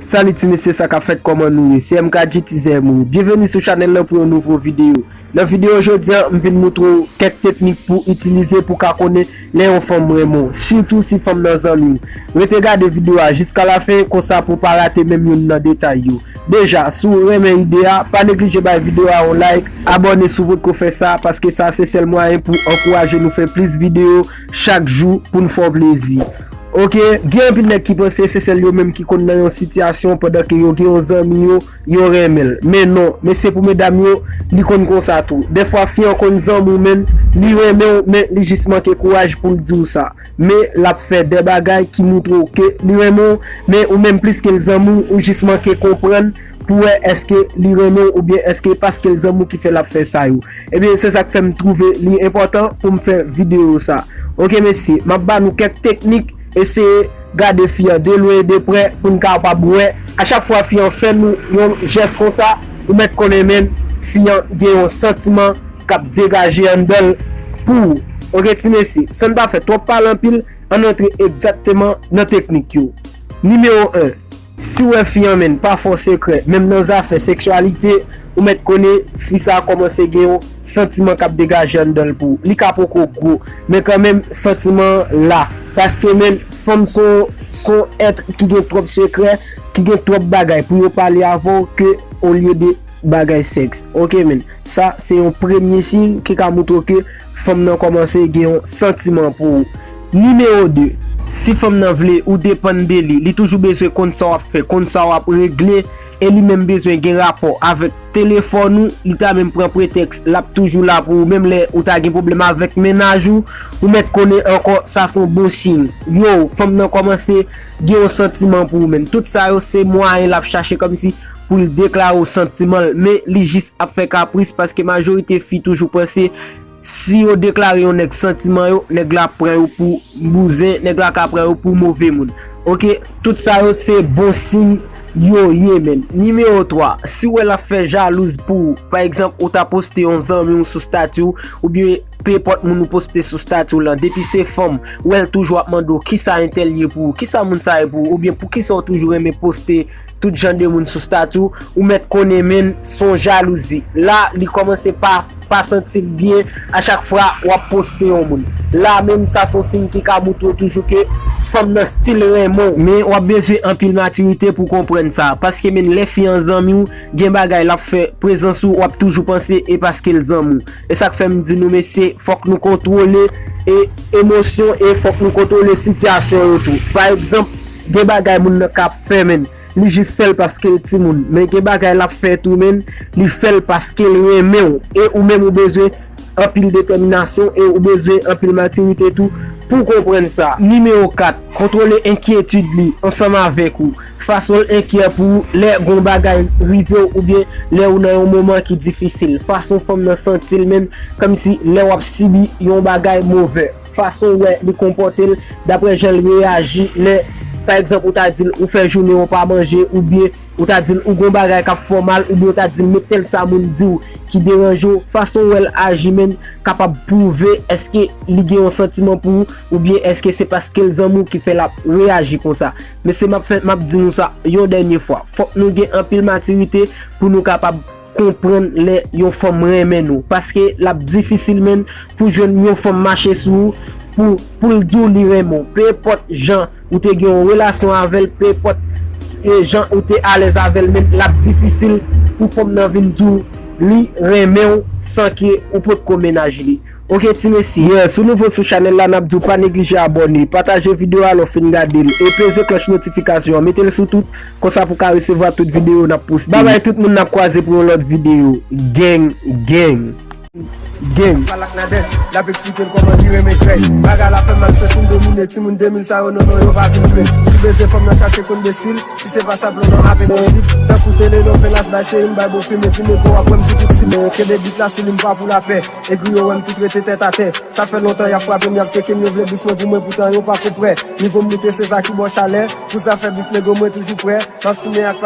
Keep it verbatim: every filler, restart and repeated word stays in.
Salut ti mesye, sa k ap fèt, kòman nou ye? Se M K G T Z M W. Byenveni sou chanèl lan pou yon nouvo videyo. Nan videyo jodi a, m vin moutre w kèk teknik pou w itilize pou w ka konnen lè yon fanm renmen w, sitou si fanm nan zanmi w. Rete gade videyo a jiska lafen, konsa pou w pa rate menm youn nan detay yo. Deja, si w renmen ide a, pa neglije bay videyo a yon like, abòne si w potko fè sa, paske sa se sèl mwayen pou ankouraje nou fè plis videyo chak jou pou n fè w plezi. Oke, gen anpil nèg ki panse se sèl yo menm ki konn nan yon sitiyasyon pandan ke yo gen yon zanmi yo, yo renmen l. Men non, men se pou medam yo, li konn konsa tou. Dèfwa fi an konn zanmi w, men li renmen w, men li jis manke kouraj pou l di w sa. Men l ap fè de bagay ki moutre w ke li renmen w, men ou menm plis ke l zanmi w, ou jis manke konprann pou wè èske li renmen w oubyen èske paske l zanmi w ki fè l ap fè sa yo. Ebyen, se sa k fè m twouve li enpòtan pou m fè videyo sa. Oke, mesye, m ap ba nou kèk teknik, eseye gade fi an de lwen e de prè pou n kapab wè. A chak fwa fi an fè nou yon jès konsa, ou mèt konnen menm fi an gen yon santiman k ap degaje anndan l pou ou. Oke, ti mesye, san n pa fè twòp pale anpil, ann antre egzakteman nan teknik yo. Nimewo en, si w wè fi an menm pa fè w sekrè, menm nan zafè seksyalite, ou mèt konnen fi sa a kòmanse gen yon santiman k ap degaje anndan l pou ou. Li ka poko gwo, men kanmenm santiman an la. Paske menm fanm se yon, se yon èt ki gen twòp sekrè, ki gen twòp bagay pou yo pale avè w ke olye de bagay sèks. Oke, men. Sa se yon premye siy ki ka moutre w ke fanm nan kòmanse gen yon santiman pou ou. Nimewo de, si fanm nan vle ou depann de li, li toujou bezwen konn sa w ap fè, konn sa w ap regle, e li menm bezwen gen rapò avèk telefòn ou, li ta menm pran pretèks l ap toujou la pou ou, menm lè ou ta gen pwoblèm avèk mennaj ou, ou mèt konnen ankò sa se yon bon siy. Yo, fanm nan kòmanse gen yon santiman pou ou menm. Tout sa yo se mwayen l ap chache kòmsi pou l deklare w santiman l, men li jis ap fè kapris paske majorite fi toujou panse si yo deklare yon nèg santiman yo, nèg la ap pran yo pou bouzen, nèg la ka pran yo pou move moun. Oke, tout sa yo se bon siy yo ye, men. Nimewo twa, si w wè l ap fè jalouz pou ou, pa egzanp, ou ta poste yon zanmi w sou stati w, oubyen pe enpòt moun ou poste sou stati w lan, depi se fanm, w wè l toujou ap mande w kisa entèl ye pou ou, kisa moun sa ye pou ou, oubyen poukisa w toujou renmen poste tout jan de moun sou stati w, ou mèt konnen menm se yon jalouzi. La, li kòmanse pa, pa santi l byen a chak fwa w ap poste yon moun. La menm, sa se yon siy ki ka moutre w toujou ke fanm nan still renmen w. Men w ap bezwen anpil matirite pou w konprann sa. Paske menm lè fi an zanmi w, gen bagay l ap fè, prezans ou, w ap toujou panse e paske l zanmi w. E sa k fè m di nou, mesye, fòk nou kontwole e emosyon e fòk nou kontwole sitiyasyon yo tou. Pa egzanp, gen bagay moun nan ka ap fè, men li jis fè l paske l timoun. Men gen bagay l ap fè tou, men li fè l paske l renmen w. E ou menm ou bezwen anpil detèminasyon e ou bezwen anpil matirite tou pou w konprann sa. Nimewo kat, kontwole enkyetid li ansanm avèk ou. Fason l enkyè pou ou lè gon bagay rive w oubyen lè ou nan yon moman ki difisil. Fason fanm nan santi l menm kòmsi lè w ap sibi yon bagay movè. Fason w wè li konpòte l, daprè jan l reyaji lè, pa egzanp, ou ta di l ou fè jounen w pa manje oubyen ou ta di l ou gon bagay k ap fè w mal oubyen ou ta di l men tèl sa moun di w ki deranje w. Fason w wè l aji menm kapab pwouve èske li gen yon santiman pou ou oubyen èske se paske l zanmi w ki fè l ap reyaji konsa. Mesye, m ap fè, m ap di nou sa yon dènye fwa. Fòk nou gen anpil matirite pou nou kapab konprann lè yon fanm renmen nou. Paske l ap difisil, menn, pou jwenn yon fanm mache sou ou, pou, pou l di w li renmen w. Pe enpòt jan ou te gen yon relasyon avè l, pe enpòt, e, jan ou te alèz avè l, menn, l ap difisil pou fanm nan vin di w li renmen w san ke ou potko mennaj li. Oke, ti mesye. Yeah, si w nouvo sou chanèl la, n ap di w pa neglije abòne, pataje videyo a lè w fin gade l, e peze klòch notifikasyon an, mete l sou tout, konsa pou w ka resevwa tout videyo n ap poste. Babay tout moun, n ap kwaze pou yon lòt videyo. Gang, gang. Gang. Palak Nadèch, l ap eksplike l kòman li renmen krèy. Bagay la fè m mal, se pou m domine timoun de mil sa yo, non, non, yo pa vin jwe. Si bezwen fanm nan chache konn destil, si se pa sa plan nan ap enposib. Tankou tele, non, fè las bay, se yon bay bon fim, epi nego ap wè m sou tout sib. Kenbe bit la sou li, m pa pou lapè. Egri yo wè m tout rete tèt atè. Sa fè lontan y ap frape m, y ap teke m, yo vle bif mwen pou mwen, poutan yo pa ko prè. Nivo m moute, se sa ki ba w chalè. Pou zafè bif nego, mwen toujou prè. M ap simen ak